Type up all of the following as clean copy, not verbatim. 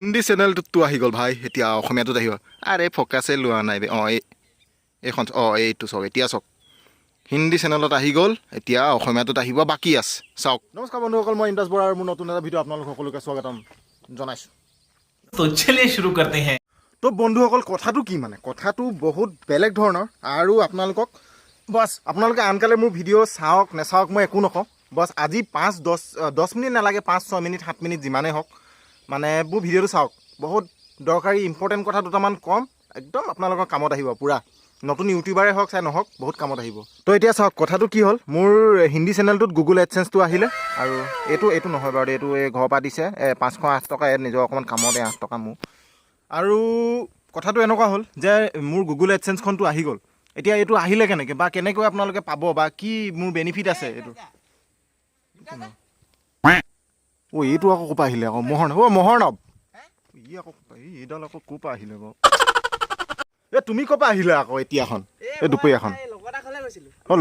হিন্দী চেনেলটোততো আহি গ'ল ভাই, এতিয়া অসমীয়াটোত আহিব। আৰে, ফ'কাছে লোৱা নাই বে। অঁ, এই এইখন, অঁ, এইটো চাওক। এতিয়া চাওক, হিন্দী চেনেলত আহি গ'ল, এতিয়া অসমীয়াটোত আহিব বাকী আছে। চাওক। নমস্কাৰ বন্ধুসকল, মই ইন্দ্ৰাজ বৰা আৰু মোৰ নতুন এটা ভিডিঅ' আপোনালোক সকলোকে স্বাগতম জনাইছোঁ। तो चलिए शुरू करते हैं। তো বন্ধুসকল, কথাটো কি, মানে কথাটো বহুত বেলেগ ধৰণৰ আৰু আপোনালোকক বছ, আপোনালোকে আনকালে মোৰ ভিডিঅ' চাওক নেচাওক মই একো নকওঁ। বছ, আজি 5 10 মিনিট নালাগে, 5 6 মিনিট, 7 মিনিট যিমানেই হওক, মানে মোৰ ভিডিঅ'টো চাওক। বহুত দৰকাৰী, ইম্পৰ্টেণ্ট কথা দুটামান ক'ম, একদম আপোনালোকৰ কামত আহিব পূৰা। নতুন ইউটিউবাৰে হওক চাই নহওক, বহুত কামত আহিব। তো এতিয়া চাওক, কথাটো কি হ'ল, মোৰ হিন্দী চেনেলটোত গুগল এডচেঞ্চটো আহিলে আৰু এইটো নহয় বাৰু, এইটো এই ঘৰৰ পৰা দিছে 508 টকা, এই নিজৰ অকণমান কামত এই 8 টকা মোৰ। আৰু কথাটো এনেকুৱা হ'ল যে মোৰ গুগল এডচেঞ্চখনটো আহি গ'ল। এতিয়া এইটো আহিলে কেনেকৈ বা কেনেকৈ আপোনালোকে পাব বা কি মোৰ বেনিফিট আছে এইটো? অ', এইটো আকৌ ক'ৰ পৰা আহিলে আকৌ? মহৰ্ণৱ, অ' মহৰ্ণৱ, ই আকৌ এইডাল আকৌ ক'ৰ পৰা আহিলে বাৰু? এ, তুমি ক'ৰ পৰা আহিলা আকৌ এতিয়াখন, এই দুপৰীয়াখন? অঁ,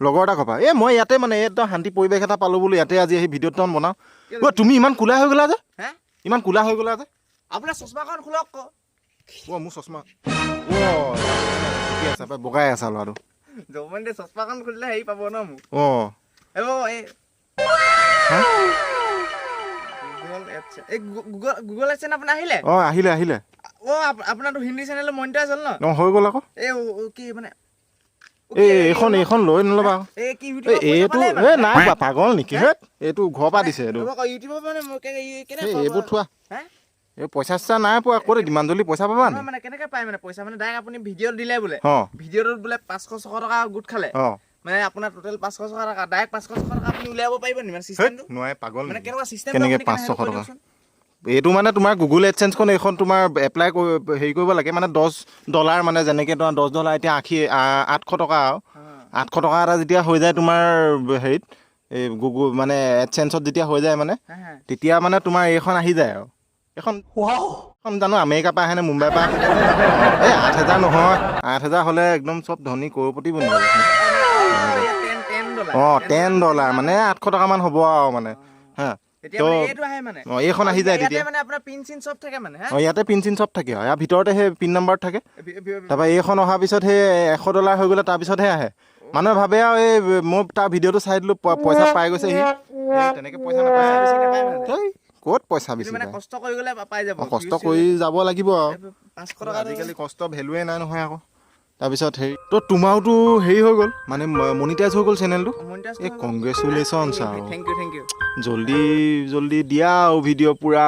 লগৰ এটা ক'ৰ পৰা? এই মই ইয়াতে, মানে একদম শান্তি পৰিৱেশ এটা পালোঁ বোলো, ইয়াতে আজি আহি ভিডিঅ' দুটামান বনাওঁ। অ' তুমি ইমান কোলা হৈ গ'লা যে? হে? ইমান কোলা হৈ গ'লা যে? আপোনাৰ চশমাখন খোলক আকৌ। অ', মোৰ চশমা। অ', ঠিকে আছে পাই, বগাই আছা ল'ৰাটো। জমন, চশমাখন খুলিলে হেৰি পাব ন মোক। অঁ। এই হা? গুগল এডছে, এই গুগল এডছেন আপোনাৰ আহিলে? অঁ, আহিলে আহিলে। অ', আপোনাৰতো হিন্দী চেনেলত মনিটাইজ হ'ল ন? অঁ, হৈ গ'ল আকৌ। এই কি মানে এই এইখন লৈ নল'বা আকৌ। এই কি? এই ইউটিউবৰ পইচা এইটো পালে মানে? এই নাই পোৱা, পাগল নেকি? হেত, এইটো ঘৰৰ পৰা দিছে এইটো। ৰ'ব আকৌ, ইউটিউবৰ মানে মোক কেনেকে এই পাব? এইবোৰ থোৱা। হে? এই পইচা চইচা নাই পোৱা, ক'ত ইমান জল্দি পইচা পাবা নহয় নি? মানে কেনেকে পায়, মানে পইচা মানে ডাইৰেক্ট আপুনি ভিডিঅ' দিলে বোলে, ভিডিঅ'টোত বোলে 500 600 টকা গোট খালে, মানে আপোনাৰ টোটেল 500 600 টকা, ডাইৰেক্ট 500 600 টকা আপুনি উলিয়াব পাৰিব নি? মানে হেত, চিষ্টেমটো নোৱাৰে, পাগল মানে নেকি? কেনেকুৱা চিষ্টেম? কেনেকে 500 600 টকা? এইটো মানে তোমাৰ গুগল এডচেঞ্চখন, এইখন তোমাৰ এপ্লাই হেৰি কৰিব লাগে, মানে 10 ডলাৰ, মানে যেনেকৈ তোমাৰ 10 ডলাৰ এতিয়া 800 টকা আৰু 800 টকা এটা যেতিয়া হৈ যায় তোমাৰ হেৰিত, এই গুগল মানে এডচেঞ্চত যেতিয়া হৈ যায়, মানে তেতিয়া মানে তোমাৰ এইখন আহি যায়। আৰু এইখন জানো আমেৰিকাৰ পৰা আহে নে মুম্বাইৰ পৰা আহে? এই 8,000 নহয়, 8,000 হ'লে একদম চব ধনী কৰপতি বনি যাব। 10 ডলাৰ। অঁ, 10 ডলাৰ মানে 800 টকামান হ'ব আৰু মানে হা। তেতিয়া তো মানে এইটো আহে মানে। অঁ, এইখন আহি যায় ইয়াতে। তেতিয়া। মানে আপোনাৰ পিন চিন চব থাকে মানে, হা? অঁ, ইয়াতে পিন চিন চব থাকে আৰু ইয়াৰ ভিতৰতে সেই পিন নাম্বাৰ থাকে। তাৰপৰা এইখন অহাৰ পিছত সেই 100 ডলাৰ হৈ গ'লে তাৰপিছতহে আহে। মানুহে ভাবে আৰু এই মই তাৰ ভিডিঅ'টো চাই দিলোঁ, পইচা পাই গৈছে সি। এই তেনেকৈ পইচা নাপায়। বেছি নাপায় মানে? এই ক'ত পইচা কিন্তু বেছি মানে পায়? কষ্ট কৰি গ'লে পাই যাব। অঁ, কষ্ট কৰি যাব লাগিব আৰু। 500 টকা। আজিকালি কষ্ট ভেলুৱে নাই নহয় আকৌ। তাৰপিছত হেৰি, তো তোমাৰতো হেৰি হৈ গ'ল, মানে মনিটাইজ হৈ গ'ল চেনেলটো। এই কংগ্ৰেচুলেশ্যনছ আৰু। Thank U, thank U. জল্দি জল্দি দিয়া আৰু ভিডিঅ' পূৰা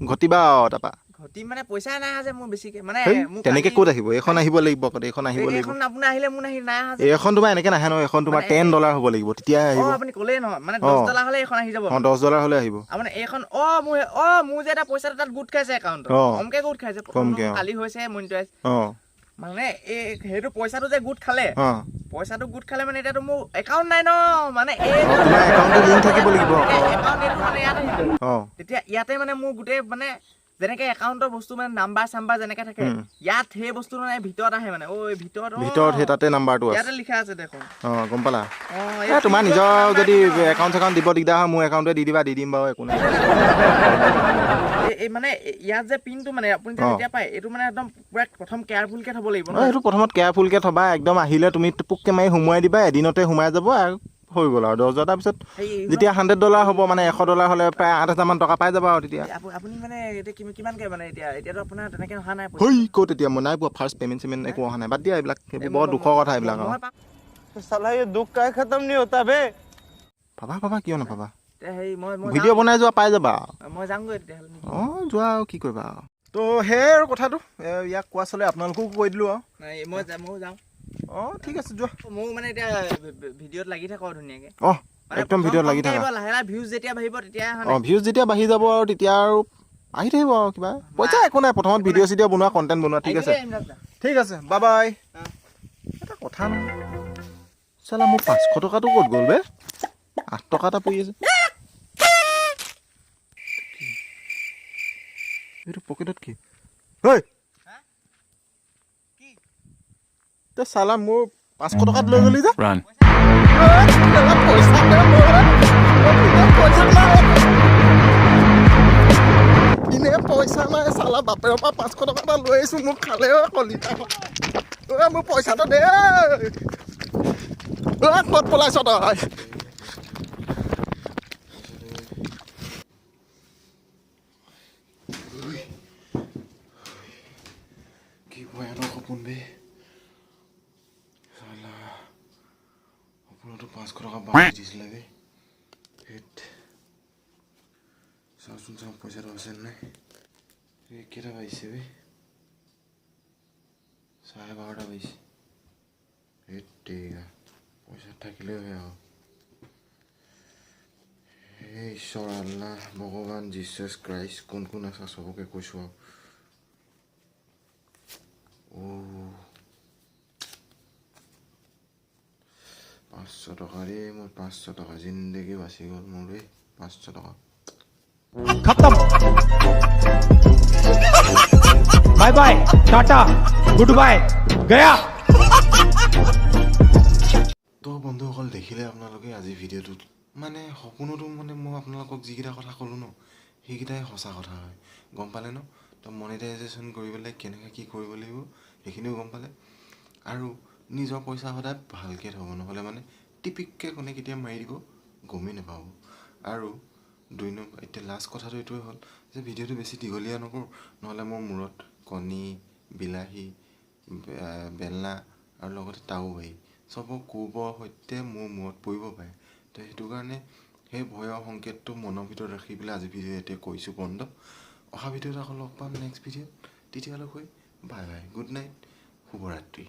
ঘটিবা আৰু তাৰপৰা। ঘটি মানে পইচাই নাই অহা যে মোৰ বেছিকে মানে হেই, মোৰ তেনেকে কালি- ক'ত আহিব? এইখন আহিব লাগিব আকৌ, এইখন আহিব লাগিব। এইখন আপোনাৰ আহিলে, মোৰ নাহি নাই অহা যে। এইখন তোমাৰ এনেকে নাহে নহয়, এইখন তোমাৰ মানে 10 ডলাৰ হ'ব লাগিব, তেতিয়াহে আহিব। অ', আপুনি ক'লেই নহয়, মানে 10 ডলাৰ হ'লে এইখন আহি যাব। অঁ, 10 ডলাৰ হ'লে আহিব। আপোনাৰ এইখন, অ' মোৰ যে এটা পইচা তাত গোট খাইছে একাউণ্টত। কমকে গোট খাইছে প্ৰথম। কমকে, অ। কালি হৈছে মনিটাইজ। মানে এই সেইটো পইচাটো যে গোট খালে, পইচাটো গোট খালে, মানে এতিয়াতো মোৰ একাউণ্ট নাই ন, মানে এই অঁ, তোমাৰ একাউণ্টটো লিংক থাকিব লাগিব। একাউণ্ট এইটো মানে ইয়াত আহিব। তেতিয়া ইয়াতে মানে মোৰ গোটেই, মানে যেনেকে একাউণ্টৰ বস্তু, মানে নাম্বাৰ চাম্বাৰ যেনেকে থাকে, ইয়াত সেই বস্তু মানে ভিতৰত আহে, মানে অ' এই ভিতৰত, অ'। ভিতৰত সেই তাতে নাম্বাৰটো আছে। ইয়াতে লিখা আছে দেখোন। অঁ, গম পালা? অ'। এই তোমাৰ নিজৰ যদি একাউণ্ট চেকাউণ্ট দিব দিগদাৰ হয়, মোৰ একাউণ্টে দি দিবা, দি দিম বাৰু, একো নাই। এই মানে ইয়াত যে পিনটো, মানে আপুনি যে যেতিয়া পায়, এইটো মানে একদম পুৰা প্ৰথম কেয়াৰফুলকে থ'ব লাগিব ন? অঁ, সেইটো প্ৰথমত কেয়াৰফুলকৈ থ'বা একদম। আহিলে তুমি টোপককৈ মাৰি সোমোৱাই দিবা, এদিনতে সোমাই যাব আৰু হৈ গ'ল আৰু 10 হাজাৰ। তাৰপিছত সেই যেতিয়া 100 ডলাৰ হ'ব, মানে 100 ডলাৰ হ'লে প্ৰায় 8,000মান টকা পাই যাবা আৰু তেতিয়া। আপুনি মানে এতিয়া কিমানকে, মানে এতিয়াতো আপোনাৰ তেনেকে অহা নাই পইচা? হৈ, ক'ত এতিয়া মই নাই পোৱা, ফাৰ্ষ্ট পে'মেণ্ট চেমেণ্ট একো অহা নাই। বাদ দিয়া এইবিলাক, সেইবোৰ বৰ দুখৰ কথা এইবিলাক আৰু। মই পাম। साला, ये दुख का खत्म नहीं होता बे। পাবা পাবা, কিয় নাপাবা? এতিয়া হেৰি মই ভিডিঅ' বনাই যোৱা, পাই যাবা। যাম, মই যামগৈ তেতিয়াহ'লে নেকি? অঁ, যোৱা আৰু কি কৰিবা আৰু। তো সেয়াই আৰু কথাটো, ইয়াক কোৱা চলে আপোনালোককো কৈ দিলোঁ আৰু। নাই, মই যাম, ময়ো যাওঁ। অঁ, ঠিক আছে, যোৱা। ময়ো মানে এতিয়া ভিডিঅ'ত লাগি থাকোঁ আৰু ধুনীয়াকে। অঁ। মানে একদম প্ৰথম ভিডিঅ'ত লাগি কমকে থাকা। আহিব, লাহে লাহে ভিউজ যেতিয়া বাঢ়িব তেতিয়া হয়। অঁ, ভিউজ যেতিয়া বাঢ়ি যাব আৰু তেতিয়া আৰু আহি থাকিব আৰু কিবা পইচা, একো নাই। প্ৰথমত ভিডিঅ' চিডিঅ' বনোৱা, কণ্টেণ্ট বনোৱা, ঠিক আছে? ঠিক আছে, বাই বাই। এটা কথা নহয় চালা, মোৰ 500 টকাটো ক'ত গ'ল বে? 8 টকা এটা পৰি আছে এইটো পকেটত, কি ঐ? কি? তই চালা মোৰ 500 টকাত লৈ গ'লি যে। Run. পইচা পইচা। পইচা নাই চালা, বাপেৰৰ পৰা 500 টকা এটা লৈ আহিছোঁ, মোক খালে অ' কলিতা। ঐ মোৰ পইচাটো দে। ঐ ক'ত পলাইছ তই? কি ভয়ানক সপোন বে চালা। সপোনতো 500 টকা বাছি দিছিলে বে। ধেৎ, চাওঁচোন চাওঁ পইচাটো আছে নাই। এই কেইটা বাজিছে বে? 12:30 বাজিছে। ধেৎ তেৰিকা, পইচা থাকিলেও হয় আৰু। হে ঈশ্বৰ আল্লাহ ভগৱান জিচাছ ক্ৰাইষ্ট, কোন কোন আছা চবকে কৈছোঁ আৰু। অ' 500 টকা দেই, মোৰ 500 টকা জিন্দেগী বাচি গ'ল মোৰ দেই, 500 টকা। खत्म, bye bye, tata, good bye, गया। তো বন্ধুসকল, দেখিলে আপোনালোকে আজি ভিডিঅ'টোত মানে সপোনতো মানে মই আপোনালোকক যিকেইটা কথা ক'লোঁ ন, সেইকেইটাই সঁচা কথা হয়, গম পালে ন? তো মনিটাইজেশ্যন কৰিবলৈ কেনেকৈ কি কৰিব লাগিব সেইখিনিও গম পালে। আৰু নিজৰ পইচা সদায় ভালকৈ থ'ব, নহ'লে মানে টিপিককৈ কোনে কেতিয়া মাৰি দিব গমেই নাপাব। আৰু 2 নম্বৰ, এতিয়া লাষ্ট কথাটো এইটোৱে হ'ল যে ভিডিঅ'টো বেছি দীঘলীয়া নকৰোঁ, নহ'লে মোৰ মূৰত কণী, বিলাহী, বেলনা আৰু লগতে তাওবাৰী চবৰ কোবৰ সৈতে মোৰ মূৰত পৰিব পাৰে। তো সেইটো কাৰণে সেই ভয়ৰ সংকেতটো মনৰ ভিতৰত ৰাখি পেলাই আজি ভিডিঅ' এতিয়া কৰিছোঁ বন্ধ। অহা ভিডিঅ'ত আকৌ লগ পাম নেক্সট ভিডিঅ'ত। তেতিয়ালৈকে বাই বাই, গুড নাইট, শুভৰাত্ৰি।